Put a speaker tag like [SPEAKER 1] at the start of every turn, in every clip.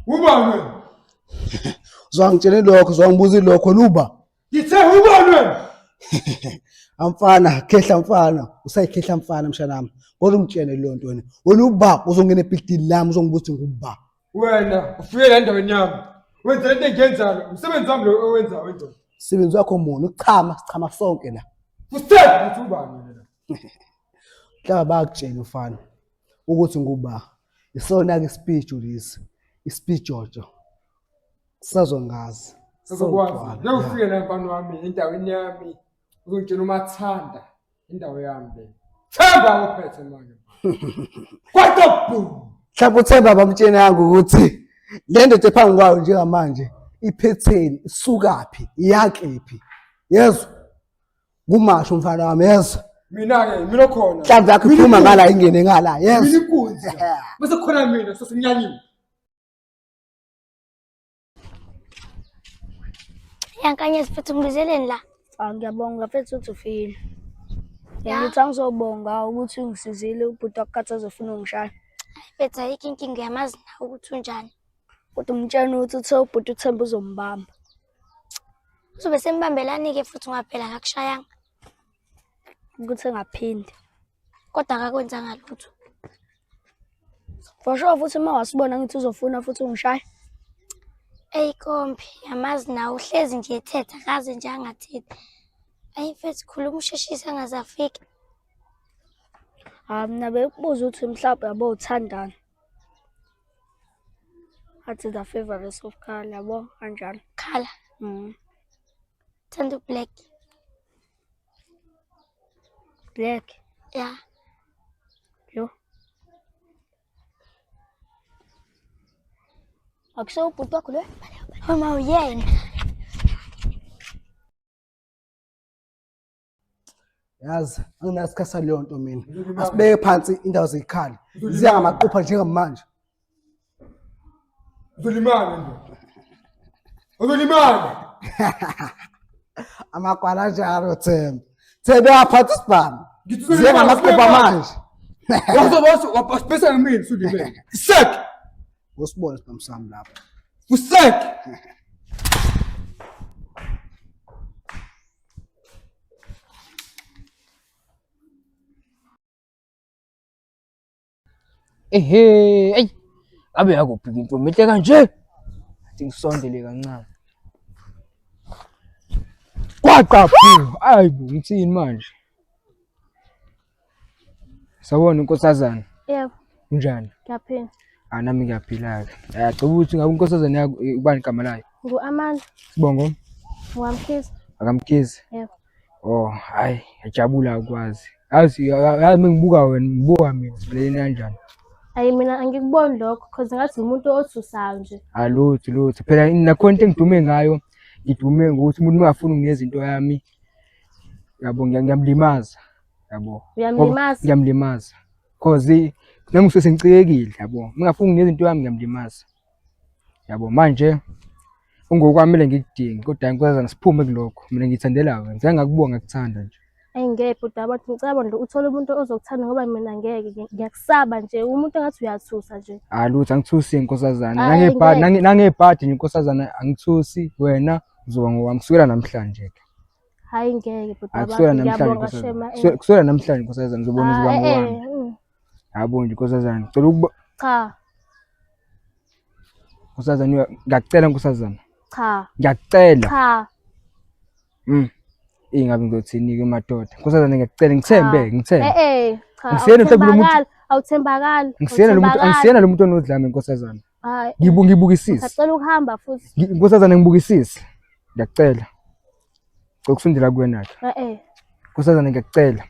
[SPEAKER 1] Ubani wena?
[SPEAKER 2] Uzwangitshele lokho, uzwangibuza lokho luba.
[SPEAKER 1] Ngithe ubani wena?
[SPEAKER 2] Amfana, khehla mfana, usayikhehla mfana mshanami. Kodwa ungitshele leyo nto wena. Wena uba uzongena ebhilidini lami uzongibuza nguba.
[SPEAKER 1] Wena ufike la endaweni yami. Wenza lento engiyenzayo. Umsebenzi wami lo owenzayo wenza.
[SPEAKER 2] Umsebenzi wakho muni ukuchama, sichama sonke la.
[SPEAKER 1] Usithe ukuthi ubani wena?
[SPEAKER 2] Mhlawumbe bayakutshela mfana ukuthi nguba. Isona-ke isipitshu lesi, isipijojo. Sazongazi.
[SPEAKER 1] Sizokwazi. Ngeke ufike la mfana wami endaweni yami. Uzongitshela umathanda indawo yami le. Themba uphethe manje. Kwathi boom.
[SPEAKER 2] Mhlawumbe uThemba bamtshenanga ukuthi le ndoda ephambi kwayo njengamanje iphetheni isukaphi iyakephi. Yezwa? Kumasho mfana wami yezwa.
[SPEAKER 1] Mina-ke mina okhona.
[SPEAKER 2] Mhlawumbe yakho iphuma ngala ingene ngala yezwa.
[SPEAKER 1] Mina inkunzi. Bese kukhona mina sesinyanyiwe.
[SPEAKER 3] Yankanyezi mfethu ngibizeleni la.
[SPEAKER 4] Cha ngiyabonga mfethu ukuthi ufile. Ngithi angizobonga ukuthi ungisizile ubhuti wakukhathi azofuna ungishaya.
[SPEAKER 3] Mfethu ayikho inkinga uyamazi nawe ukuthi unjani.
[SPEAKER 4] Kodwa umtshena ukuthi uthe ubhuti uThemba uzombamba.
[SPEAKER 3] Uzobe sembambelani-ke futhi ngoba phela akakushayanga.
[SPEAKER 4] Ukuthi engaphindi.
[SPEAKER 3] Kodwa akakwenzanga lutho.
[SPEAKER 4] For sure futhi uma wasibona ngithi uzofuna futhi ungishaya.
[SPEAKER 3] Eyi kompi, yamazi nawe uhlezi nje ethetha akaze nje angathethi. Ayi mfethu khuluma usheshise angaze afike.
[SPEAKER 4] Hayi mina bekubuza ukuthi mhlawumbe yabo uthandani. Athi the favorite of color yabo kanjalo.
[SPEAKER 3] Khala. Thanda u-black.
[SPEAKER 4] Black.
[SPEAKER 3] Ya.
[SPEAKER 4] Yo. Akusiwo ubhuti wakho lo?
[SPEAKER 3] Uma uyena.
[SPEAKER 2] Yazi anginasikhathi saleyo nto mina. Asibeke phansi indawo zeyikhala. Ziya ngamaqupha njengamanje.
[SPEAKER 1] Uzolimala nje. Uzolimala.
[SPEAKER 2] Amagwala anjalo Themba. Themba uyaphatha isibhamu. Ziya ngamaqupha manje.
[SPEAKER 1] Wazoba wabhasibhesa ngemini usulimele. Sek.
[SPEAKER 2] Usibone isibhamu sami lapha.
[SPEAKER 1] Usek.
[SPEAKER 5] Ehe, eyi, ngabe yakuphi intombi enhle kanje? Athi ngisondele kancane. Kwaqa phu, ayi bo, ngithini manje? Sawubona nkosazana.
[SPEAKER 6] Yebo.
[SPEAKER 5] Unjani?
[SPEAKER 6] Ngiyaphila.
[SPEAKER 5] Ah nami ngiyaphila-ke. Ngiyacela ukuthi ngabe unkosazana yakho eh, ubani igama layo?
[SPEAKER 6] Ngu-Amanda.
[SPEAKER 5] Sibongo?
[SPEAKER 6] NgwaMkhize.
[SPEAKER 5] AkaMkhize.
[SPEAKER 6] Yebo.
[SPEAKER 5] Oh, hayi, ngiyajabula ukwazi. Yazi yazi mengibuka wena, ngibuka mina siveleleni kanjani?
[SPEAKER 6] Ayi mina angikuboni lokho cause ngathi umuntu othusayo nje.
[SPEAKER 5] Alutho lutho. Phela nakhona into engidume ngayo, ngidume ngokuthi umuntu ungafuni unginikeza into yami. Yabo ngiyamlimaza. Yabo.
[SPEAKER 6] Uyamlimaza?
[SPEAKER 5] Ngiyamlimaza. Cause nami ngisuke sengicikekile yabo. Ngingafuni nginikeza into yami ngiyamlimaza. Yabo manje ungokwami kumele ngikudinge kodwa nkosazana siphume kulokho. Mina ngithandela wena. Ngike ngakubonga ngakuthanda nje.
[SPEAKER 6] Ayi ngeke bhuti abantu ngicela nje uthole umuntu ozokuthanda ngoba mina ngeke ngiyakusaba nje umuntu engathi uyathusa nje.
[SPEAKER 5] Ah lutho angithusi nkosazana.
[SPEAKER 6] Hhayi,
[SPEAKER 5] Nangebhadi
[SPEAKER 6] ngeke.
[SPEAKER 5] nangebhadi nje nkosazana angithusi wena uzoba ngowami kusukela namhlanje ke.
[SPEAKER 6] Hayi ngeke bhuti
[SPEAKER 5] Hayi kusukela
[SPEAKER 6] abantu
[SPEAKER 5] namhlanje
[SPEAKER 6] ngiyabonga
[SPEAKER 5] nkosazana.
[SPEAKER 6] shema.
[SPEAKER 5] Kusukela namhlanje nkosazana ngizobona uzoba
[SPEAKER 6] Ah, eh,
[SPEAKER 5] ngowami.
[SPEAKER 6] eh,
[SPEAKER 5] Yabo nje nkosazana ngicela ukuba
[SPEAKER 6] Cha,
[SPEAKER 5] nkosazana ngiyakucela nkosazana.
[SPEAKER 6] cha,
[SPEAKER 5] Ngiyakucela.
[SPEAKER 6] cha.
[SPEAKER 5] Ingabe ngizothini ke madoda. Nkosazana ngiyakucela ngithembe
[SPEAKER 6] Cha.
[SPEAKER 5] ngithembe.
[SPEAKER 6] Eh eh, cha.
[SPEAKER 5] Ngisiyena mhlawumbe lo muntu-
[SPEAKER 6] awuthembakali, Awuthembakali.
[SPEAKER 5] Ngisiyena lo muntu
[SPEAKER 6] awuthembakali.
[SPEAKER 5] angisiyena lo muntu onodlame nkosazana.
[SPEAKER 6] Hayi.
[SPEAKER 5] Ngibu ngibukisise.
[SPEAKER 6] Ngisacela ukuhamba futhi.
[SPEAKER 5] Nkosazana ngibukisise. Ngiyakucela. Ngicela ukusondela kuwena ke.
[SPEAKER 6] Eh eh.
[SPEAKER 5] Nkosazana ngiyakucela.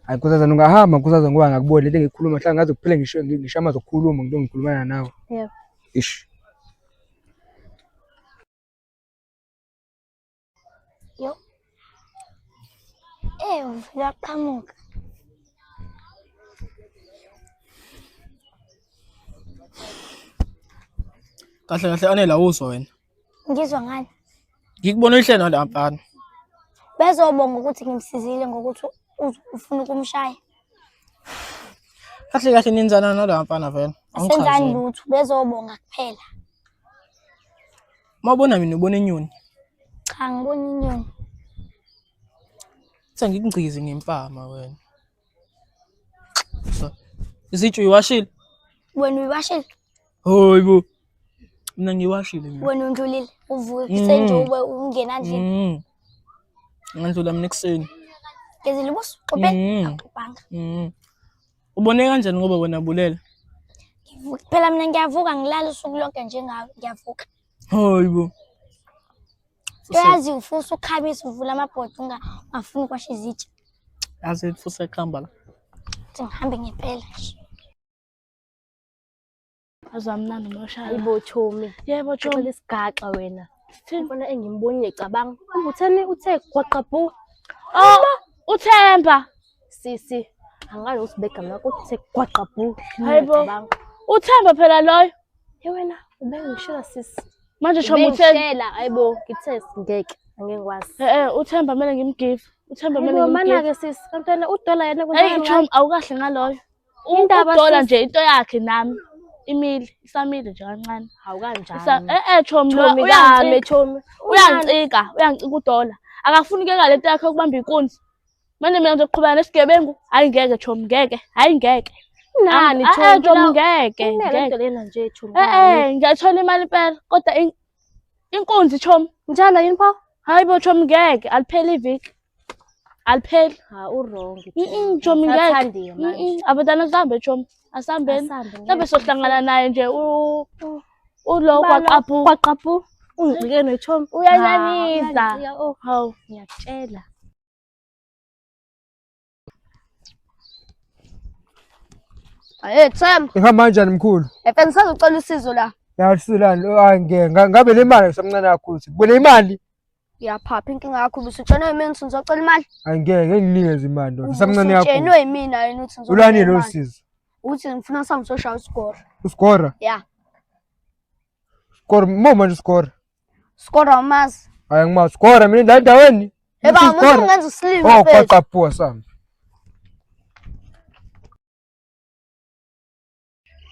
[SPEAKER 5] Hayi nkosazana ungahamba nkosazana ngoba ngakubona lento engiyikhuluma mhlawumbe ngaze kuphele ngisho ngisho amazwi okukhuluma ngento ngikhulumana nawe.
[SPEAKER 6] Yebo.
[SPEAKER 5] Ish.
[SPEAKER 3] Yo. Eh, uvele waqhamuka.
[SPEAKER 7] Kahle kahle anela uzwa wena.
[SPEAKER 3] Ngizwa ngani?
[SPEAKER 7] Ngikubona uyihle nala mfana.
[SPEAKER 3] Bezobonga ukuthi ngimsizile ngokuthi ufuna ukumshaya.
[SPEAKER 7] Kahle kahle nenzana nala mfana vele.
[SPEAKER 3] Asenzani
[SPEAKER 7] Awungichazele.
[SPEAKER 3] lutho, bezobonga kuphela.
[SPEAKER 7] Uma ubona mina ubona inyoni.
[SPEAKER 3] Cha, ngibona inyoni.
[SPEAKER 7] Sengikungcize ngempama wena. So, Izitshu uyiwashile?
[SPEAKER 3] Wena uyiwashile?
[SPEAKER 7] Hayibo. Mina ngiwashile mina.
[SPEAKER 3] Wena undlulile, uvuke ekuseni nje ube ungena endlini.
[SPEAKER 7] Ngandlula mina ekuseni.
[SPEAKER 3] Gezile ubuso, uxubhile? Axubhanga.
[SPEAKER 7] Ubone kanjani ngoba wena bulele?
[SPEAKER 3] Ngivuka. Phela mina ngiyavuka ngilala usuku lonke njengawe, ngiyavuka.
[SPEAKER 7] Hayibo.
[SPEAKER 3] Uyazi ufusa ukukhamisa uvula amabhodi ungafuni ukwasha izitsha.
[SPEAKER 7] Yazi futhi ekuhamba la.
[SPEAKER 3] Ukuthi ngihambe ngempela nje.
[SPEAKER 4] Azamnandi moshaya.
[SPEAKER 6] Hayibo chomi.
[SPEAKER 4] Yebo chomi.
[SPEAKER 6] Ucela isigaxa wena. Umfana engimbonile cabanga. Utheni uthe gwaqabhu.
[SPEAKER 4] Oh, uThemba.
[SPEAKER 6] Sisi, angazi ukuthi begama lakho uthe gwaqabhu.
[SPEAKER 4] Hayibo. Uthemba phela loyo.
[SPEAKER 6] Ye wena ubengishela sisi.
[SPEAKER 4] Manje chomi uthemba.
[SPEAKER 6] Ubengishela hayibo ngithe ngeke angeke ngikwazi.
[SPEAKER 4] Eh eh uThemba kumele ngimgive. uThemba kumele
[SPEAKER 6] Hayibo
[SPEAKER 4] ngimgive.
[SPEAKER 6] mana-ke sisi, kanti wena udola yena
[SPEAKER 4] Hey
[SPEAKER 6] kwenzakala
[SPEAKER 4] chomi awukahle ngaloyo.
[SPEAKER 6] Indaba
[SPEAKER 4] Udola
[SPEAKER 6] sis.
[SPEAKER 4] nje into yakhe nami imile isamile nje kancane.
[SPEAKER 6] Hawu kanjani?
[SPEAKER 4] Eh eh chomi lo
[SPEAKER 6] Chomi kame
[SPEAKER 4] uyangincika.
[SPEAKER 6] chomi.
[SPEAKER 4] Uyangincika, uyangincika udola. Akafuni kuyeka lento yakhe yokubamba inkunzi. Manje mina ngizoqhubeka nesigebengu. Hayi ngeke chomi ngeke. Hayi ngeke.
[SPEAKER 6] Nani
[SPEAKER 4] Eh eh
[SPEAKER 6] chomi?
[SPEAKER 4] chomi ngeke.
[SPEAKER 6] Kunele
[SPEAKER 4] Ngeke.
[SPEAKER 6] into lena nje chomi.
[SPEAKER 4] Eh eh ngiyathola imali impela kodwa inkunzi chomi.
[SPEAKER 6] Njalo yini pho?
[SPEAKER 4] Hayi bo chomi ngeke alipheli iviki. Alipheli.
[SPEAKER 6] Ha uwrong.
[SPEAKER 4] Chomi ngeke.
[SPEAKER 6] Ngisathandiwe manje.
[SPEAKER 4] Abantwana sihambe chomi. Asihambeni.
[SPEAKER 6] Asambe
[SPEAKER 4] Mhlawumbe
[SPEAKER 6] ngeke.
[SPEAKER 4] sohlangana naye nje ulo
[SPEAKER 6] Balo,
[SPEAKER 4] kwaqaphu.
[SPEAKER 6] Kwaqaphu. Ungicike nochomi.
[SPEAKER 4] Uyanyanyiza.
[SPEAKER 6] Ha, uyangincika, oh.
[SPEAKER 4] Hawu.
[SPEAKER 6] Ngiyakutshela.
[SPEAKER 4] Hey Themba,
[SPEAKER 5] Ihamba kanjani mkhulu?
[SPEAKER 4] efe ngisazocela usizo la.
[SPEAKER 5] Yasilani hayi ngeke ngabe le mali usamncane kakhulu. Bone imali.
[SPEAKER 4] Uyaphapha inkinga yakho ubusutshena yimina ukuthi ngizocela imali.
[SPEAKER 5] Hayi ngeke nginikeze imali ndoda. Usamncane kakhulu.
[SPEAKER 4] Usutshenwe yimina yini ukuthi ngizocela
[SPEAKER 5] Ulani lo
[SPEAKER 4] imali.
[SPEAKER 5] sizo?
[SPEAKER 4] Uthi ngifuna sihambe soshaya usigora.
[SPEAKER 5] Usigora?
[SPEAKER 4] Ya.
[SPEAKER 5] Skora mo manje usigora.
[SPEAKER 4] Skora umazi.
[SPEAKER 5] Hayi ngimazi skora mina la endaweni.
[SPEAKER 4] Eba
[SPEAKER 5] Uthi
[SPEAKER 4] umuntu
[SPEAKER 5] skora.
[SPEAKER 4] ungenza usilima
[SPEAKER 5] Oh
[SPEAKER 4] mfethu.
[SPEAKER 5] kwaqaphuka sami.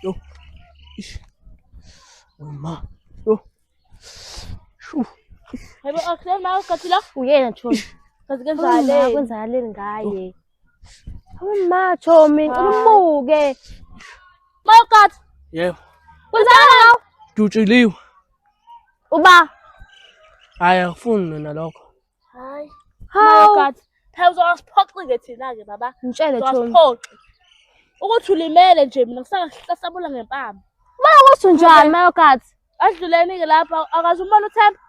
[SPEAKER 7] Yo. Ish. Ma. Yo. Shu.
[SPEAKER 4] Yebo akhe ma ukathi la.
[SPEAKER 6] Uyena chomi.
[SPEAKER 4] Kazi
[SPEAKER 6] Ma
[SPEAKER 4] kwenzakaleni.
[SPEAKER 6] kwenzakaleni ngaye? Hawu ma chomi, umubuke.
[SPEAKER 4] Ma ukathi.
[SPEAKER 7] Yebo.
[SPEAKER 6] Kwenzakala ngawe?
[SPEAKER 7] Dutshiliwe.
[SPEAKER 6] Uba.
[SPEAKER 7] Hayi angifuni mina lokho.
[SPEAKER 4] Hayi.
[SPEAKER 6] Hawu.
[SPEAKER 4] Mayokati. Phela uzowasiphoxi-ke thina-ke baba.
[SPEAKER 6] Ngitshele chomi.
[SPEAKER 4] Uzowasiphoxi. Ukuthi ulimele nje mina ngisakahlasabula ngempama.
[SPEAKER 6] Ukuthi unjani mayokathi?
[SPEAKER 4] Adluleni-ke lapha akaze umbone uThemba.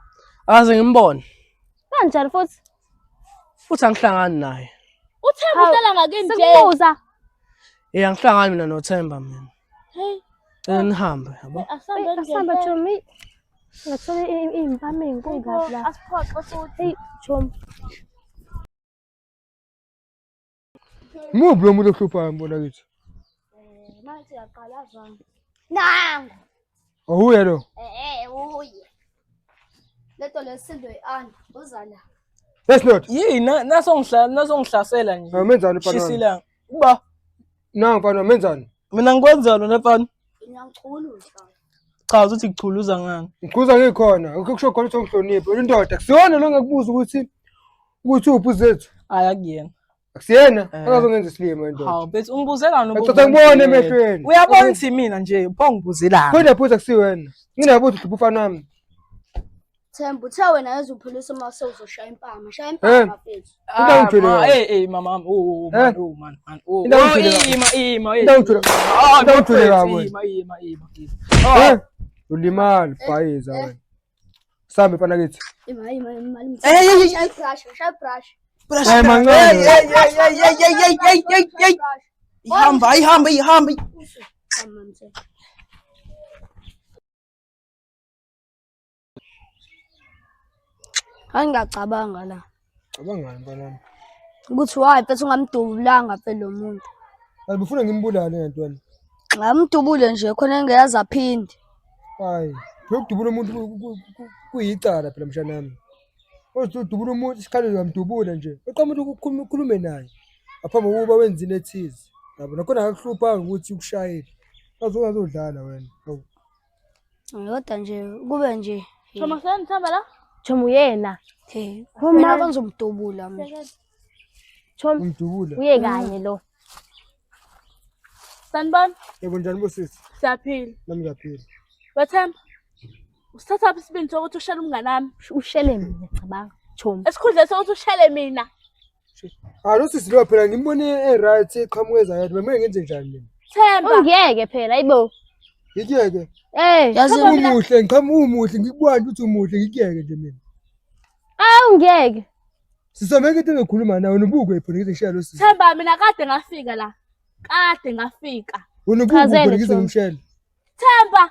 [SPEAKER 7] Akaze ngimbone.
[SPEAKER 6] Kanjani futhi?
[SPEAKER 7] Futhi angihlangani naye.
[SPEAKER 4] UThemba
[SPEAKER 6] Hawu,
[SPEAKER 4] uhlala ngakini nje.
[SPEAKER 6] Sikubuza.
[SPEAKER 7] Eh angihlangani mina noThemba mina.
[SPEAKER 4] Hey,
[SPEAKER 7] Cela nihambe yabo.
[SPEAKER 4] asihambeni
[SPEAKER 6] Asihamba
[SPEAKER 4] ngempela.
[SPEAKER 6] chomi. Ngathola iy'mpama ey'nkulu kabi la.
[SPEAKER 4] Asiphoxe futhi.
[SPEAKER 6] Hey chomi.
[SPEAKER 5] Muphi lo muntu ohluphayo mbona kithi?
[SPEAKER 4] Manje uyaqala azwana.
[SPEAKER 3] Nangu.
[SPEAKER 5] Awuye lo.
[SPEAKER 3] Eh uye. Leto lesindo i-anda uza la.
[SPEAKER 5] Yes Lord.
[SPEAKER 7] Yini nasongihla nasongihlasela nje.
[SPEAKER 5] Menzani mfana wami?
[SPEAKER 7] Shisila. Uba
[SPEAKER 5] Nangu mfana wami menzani?
[SPEAKER 7] mina ngikwenza lona mfana.
[SPEAKER 3] Ngiyangichuluza.
[SPEAKER 7] Cha uthi kuchuluza ngani?
[SPEAKER 5] Ngikhuza ngikhona. Ukusho khona ukuthi ungihloniphe. Indoda kusiyona lo ngikubuza ukuthi ukuthi uphi uzethu.
[SPEAKER 7] Hayi akuyena.
[SPEAKER 5] Akusiyena
[SPEAKER 7] Eh.
[SPEAKER 5] akazongenza isilima indoda.
[SPEAKER 7] Hawu bethi ungibuzelani
[SPEAKER 5] Ngicela ngibone emehlweni.
[SPEAKER 7] Uyabona ukuthi mina nje pho ngibuzelani.
[SPEAKER 5] Khona phutha kusiwena. Nginaphutha uhlupha ufana wami.
[SPEAKER 4] Themba uthe wena yezuphulisa uma sewuzoshaya impama. Shaya
[SPEAKER 5] Eh.
[SPEAKER 4] impama mfethu.
[SPEAKER 5] Into angithwele
[SPEAKER 7] ma,
[SPEAKER 5] yona.
[SPEAKER 7] eh eh mama wami, oh oh man
[SPEAKER 5] Eh?
[SPEAKER 7] oh man man oh.
[SPEAKER 5] Into
[SPEAKER 7] Oh,
[SPEAKER 5] angithwele yona.
[SPEAKER 7] ima ima eh.
[SPEAKER 5] Into angithwele.
[SPEAKER 7] Ah,
[SPEAKER 5] Into angithwele
[SPEAKER 7] mfethu,
[SPEAKER 5] kabi wena.
[SPEAKER 7] Ima ima ima. ima.
[SPEAKER 5] Eh? Ulimala bhayiza wena. Sambe mfana kithi.
[SPEAKER 4] Ima ima ima.
[SPEAKER 7] Eh, eh, eh,
[SPEAKER 4] Shaya brush, shaya brush.
[SPEAKER 5] Hayi mancane.
[SPEAKER 7] Hey hey hey hey hey hey hey hey hey. Ihamba ihamba ihamba.
[SPEAKER 4] Tamam Themba. Angingacabanga la.
[SPEAKER 5] Cabangani mfana wami.
[SPEAKER 4] Ukuthi why mfethu ungamdubulanga phela lo muntu.
[SPEAKER 5] Alibufuna ngimbulale ngentwana.
[SPEAKER 4] Ngamdubule nje khona engeyazi aphinde.
[SPEAKER 5] Hayi, lokudubula umuntu kuyicala phela mshana wami. Uzodubula umuntu isikhali uyamdubula nje. Uqhamuka ukuthi ukhulume naye. Ngaphambi kokuba wenze into ethize. Yabo nakhona akakuhluphanga ukuthi ukushayile. Azodlala wena. Hawu.
[SPEAKER 3] Kodwa nje kube nje.
[SPEAKER 4] Chomi senithemba la?
[SPEAKER 6] Chomi uyena.
[SPEAKER 3] Hey,
[SPEAKER 6] Uma-
[SPEAKER 3] mina bangizomdubula mina.
[SPEAKER 6] Chomi
[SPEAKER 5] Umdubula.
[SPEAKER 6] uye kanye lo.
[SPEAKER 4] Sanibona.
[SPEAKER 5] Yebo njani bosisi?
[SPEAKER 4] Siyaphila.
[SPEAKER 5] Nami ngiyaphila.
[SPEAKER 4] Wethemba. Usithatha phi isibindi sokuthi ushele umngane wami?
[SPEAKER 6] Ushele mina cabanga. Chomi.
[SPEAKER 4] Esikhundleni sokuthi ushele mina.
[SPEAKER 5] Ah lo sisi lo phela ngimbone e-right eqhamuka ezayedwa. Mina ngenze njani mina?
[SPEAKER 4] Themba.
[SPEAKER 6] Ungiyeke phela ayibo.
[SPEAKER 5] Ngikuyeke.
[SPEAKER 6] Eh,
[SPEAKER 3] Yazi
[SPEAKER 5] Umuhle ngiqhamuka umuhle ngikubona ukuthi umuhle ngikuyeke nje mina.
[SPEAKER 6] awu ngiyeke.
[SPEAKER 5] Sisomeke into engikhuluma nawe nubuke phela ngize ngishiya lo sisi.
[SPEAKER 4] Themba mina kade ngafika la. Kade ngafika.
[SPEAKER 5] Unubuke
[SPEAKER 6] Chazele,
[SPEAKER 5] phela ngize
[SPEAKER 6] Chomi.
[SPEAKER 5] ngimshele.
[SPEAKER 4] Themba.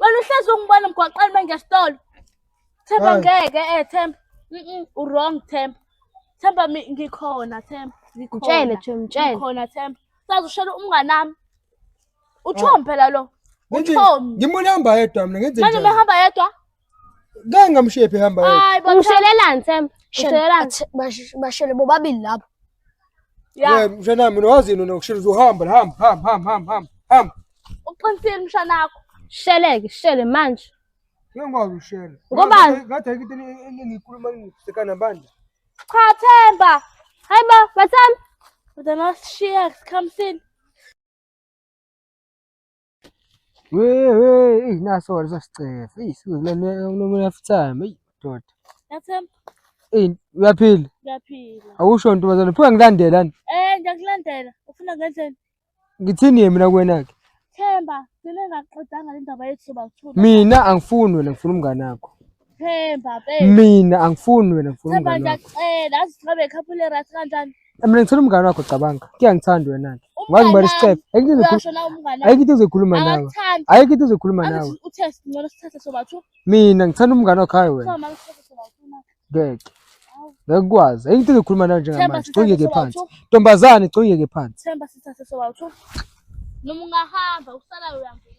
[SPEAKER 4] Wena uhlezi ungibona emgwaqeni mengesitolo. Themba
[SPEAKER 5] Hayi.
[SPEAKER 4] ngeke eh Themba. Mhm, u wrong Themba. Themba ngikhona Themba. Ngikhona.
[SPEAKER 6] Mtshele Chomi, mtshele.
[SPEAKER 4] Ngikhona Themba. Sazi ushela umngane wami. Uchomi phela lo.
[SPEAKER 5] Ngenze-
[SPEAKER 4] Uchomi.
[SPEAKER 5] Ngimbone ehamba yedwa mina ngenze
[SPEAKER 4] Manje
[SPEAKER 5] njani?
[SPEAKER 4] mehamba yedwa?
[SPEAKER 5] Ngeke ngamshiye phela ehamba yedwa.
[SPEAKER 4] Hayi bo Themba.
[SPEAKER 6] Ushelelani Themba? Ushelelani?
[SPEAKER 3] Bashele bobabili lapho.
[SPEAKER 4] Ya.
[SPEAKER 5] Yeah, mshana mina wazi yini nokushela uzohamba hamba hamba hamba hamba hamba hamba.
[SPEAKER 4] Uqinisile mshanakho.
[SPEAKER 6] Sheleke, shele manje.
[SPEAKER 5] Ngeke ngikwazi ukushela.
[SPEAKER 6] Ngobani?
[SPEAKER 5] Ngathi ayikho into engiyikhuluma ngisekana bandla.
[SPEAKER 4] Cha Themba.
[SPEAKER 6] Hayibo, bathemba.
[SPEAKER 4] Kodwa nasishiya sikhamisile.
[SPEAKER 5] We we, eyi naso leso sicefe. Eyi sizolana enough time. Eyi madoda.
[SPEAKER 4] Yathemba
[SPEAKER 5] Eyi uyaphila.
[SPEAKER 4] ngiyaphila.
[SPEAKER 5] Awusho ntombazane, phuka ngilandela ni.
[SPEAKER 4] Eh ngiyakulandela. Ufuna ngenzeni?
[SPEAKER 5] Ngithini mina kuwena ke?
[SPEAKER 4] Themba, gcine ngaqedanga le ndaba yethu soba kuthula.
[SPEAKER 5] Mina angifuni wena ngifuna umngane wakho.
[SPEAKER 4] Themba babe.
[SPEAKER 5] Mina angifuni wena ngifuna
[SPEAKER 4] Themba
[SPEAKER 5] umngane wakho.
[SPEAKER 4] ngiyacela, azi singabe couple right kanjani?
[SPEAKER 5] Mina ngithanda umngane wakho cabanga. Kuyangithanda wena ke. Wazi ngibala isicefe. Ayikho into
[SPEAKER 4] Uyasho na umngane
[SPEAKER 5] ayikho into ezokhuluma nawe.
[SPEAKER 4] Akakuthandi.
[SPEAKER 5] Ayikho into ezokhuluma nawe.
[SPEAKER 4] Angithi uthe ngcono sithathe soba two.
[SPEAKER 5] Mina ngithanda umngane wakho hayi wena.
[SPEAKER 4] So manje sithathe soba two na.
[SPEAKER 5] Ngeke. Ngeke ukwazi. Ayikho into ezokhuluma nawe
[SPEAKER 4] Themba
[SPEAKER 5] njengamanje.
[SPEAKER 4] sithathe
[SPEAKER 5] Congeke
[SPEAKER 4] soba
[SPEAKER 5] phansi.
[SPEAKER 4] two.
[SPEAKER 5] Ntombazane congeke phansi.
[SPEAKER 4] Themba sithathe soba two. Noma ungahamba usala uyangena.